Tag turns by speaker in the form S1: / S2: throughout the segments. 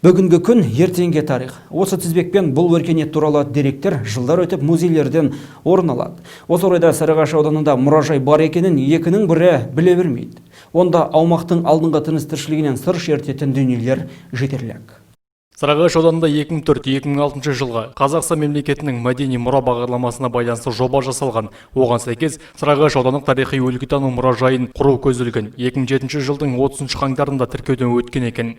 S1: Бүгінгі күн – ертеңге тарих. Осы тізбекпен бұл өркениет туралы деректер жылдар өтіп музейлерден орын алады. Осы орайда Сарыағаш ауданында мұражай бар екенін екінің бірі біле бермейді. Онда аумақтың алдыңғы тыныс тіршілігінен сыр шертетін дүниелер жетерлік.
S2: Сарыағаш ауданында 2004-2006 жылғы Қазақстан мемлекетінің мәдени мұра бағдарламасына байланысты жоба жасалған. Оған сәйкес Сарыағаш аудандық тарихи өлкетану мұражайын құру көзделген. 2007 жылдың 30 қаңтарында тіркеуден өткен екен.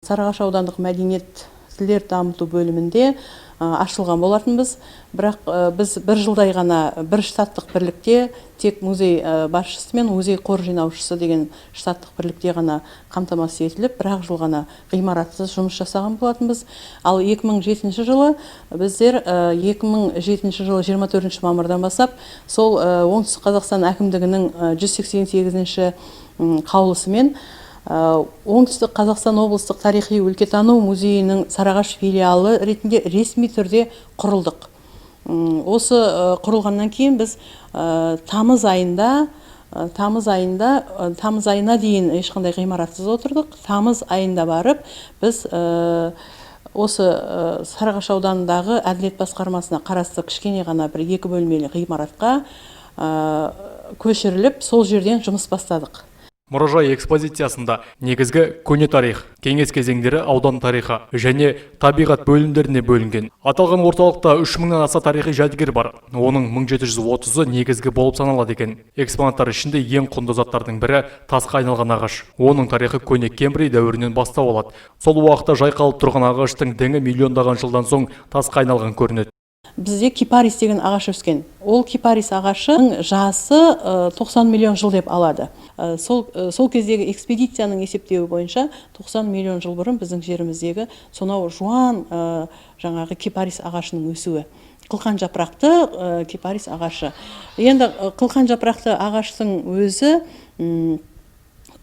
S3: Сарыағаш аудандық мәдениет, тілдер дамыту бөлімінде ашылған болатынбыз. Бірақ біз бір жылдай ғана бір штаттық бірлікте, тек музей басшысы мен музей қор жинаушысы деген штаттық бірлікте ғана қамтамасыз етіліп, бір ақ жыл ғана ғимаратсыз жұмыс жасаған болатынбыз. Ал 2007 жылы біздер 2007 жылы 24 мамырдан бастап сол Оңтүстік Қазақстан әкімдігінің 188 қаулысымен Оңтүстік Қазақстан облыстық тарихи өлкетану музейінің Сарыағаш филиалы ретінде ресми түрде құрылдық. Осы құрылғаннан кейін біз тамыз айында, тамыз айына дейін ешқандай ғимаратсыз отырдық. Тамыз айында барып біз осы Сарыағаш ауданындағы әділет басқармасына қарасты кішкене ғана бір екі бөлмелі ғимаратқа көшіріліп, сол жерден жұмыс бастадық.
S2: Мұражай экспозициясында негізгі көне тарих, кеңес кезеңдері, аудан тарихы және табиғат бөлімдеріне бөлінген. Аталған орталықта 3000-нан аса тарихи жәдігер бар. Оның 1730-ы негізгі болып саналады екен. Экспонаттар ішінде ең құнды заттардың бірі – тасқа айналған ағаш. Оның тарихы көне Кембрий дәуірінен бастау алады. Сол уақытта жайқалып тұрған ағаштың діңі миллиондаған жылдан соң тасқа айналған көрінеді.
S3: Бізде кипарис деген ағаш өскен. Ол кипарис ағашының жасы 90 миллион жыл деп алады. Сол кездегі экспедицияның есептеуі бойынша 90 миллион жыл бұрын біздің жеріміздегі сонау жуан жаңағы кипарис ағашының өсуі, қылқан жапырақты кипарис ағашы. Енді қылқан жапырақты ағаштың өзі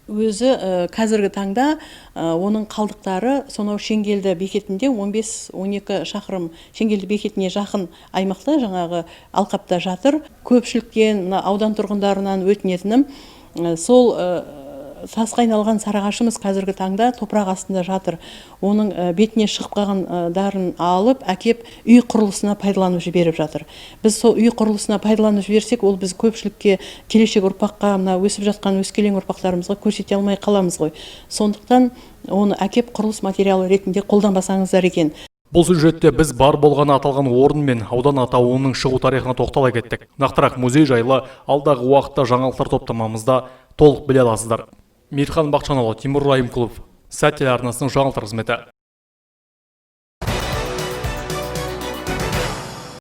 S3: қазіргі таңда оның қалдықтары сонау Шеңгелді бекетінде, 15-12 шақырым Шеңгелді бекетіне жақын аймақта, жаңағы алқапта жатыр. Көпшіліктен, мына аудан тұрғындарынан өтінетінім, сол тасқа айналған сарыағашымыз қазіргі таңда топырақ астында жатыр. Оның бетіне шығып қалған дарын алып әкеп, үй құрылысына пайдаланып жіберіп жатыр. Біз сол үй құрылысына пайдаланып жіберсек, ол біз көпшілікке, келешек ұрпаққа, мына өсіп жатқан өскелең ұрпақтарымызға көрсете алмай қаламыз ғой. Сондықтан оны әкеп құрылыс материалы ретінде қолданбасаңыздар екен.
S2: Бұл сюжетте біз бар болғаны аталған орын мен аудан атауының шығу тарихына тоқтала кеттік. Нақтырақ музей жайлы алдағы уақытта жаңалықтар топтамамызда толық біле аласыздар. Мейірхан Бақытжанұлы, Тимур Райымқұлов, Сәт телеарнасының жаңалықтар қызметі.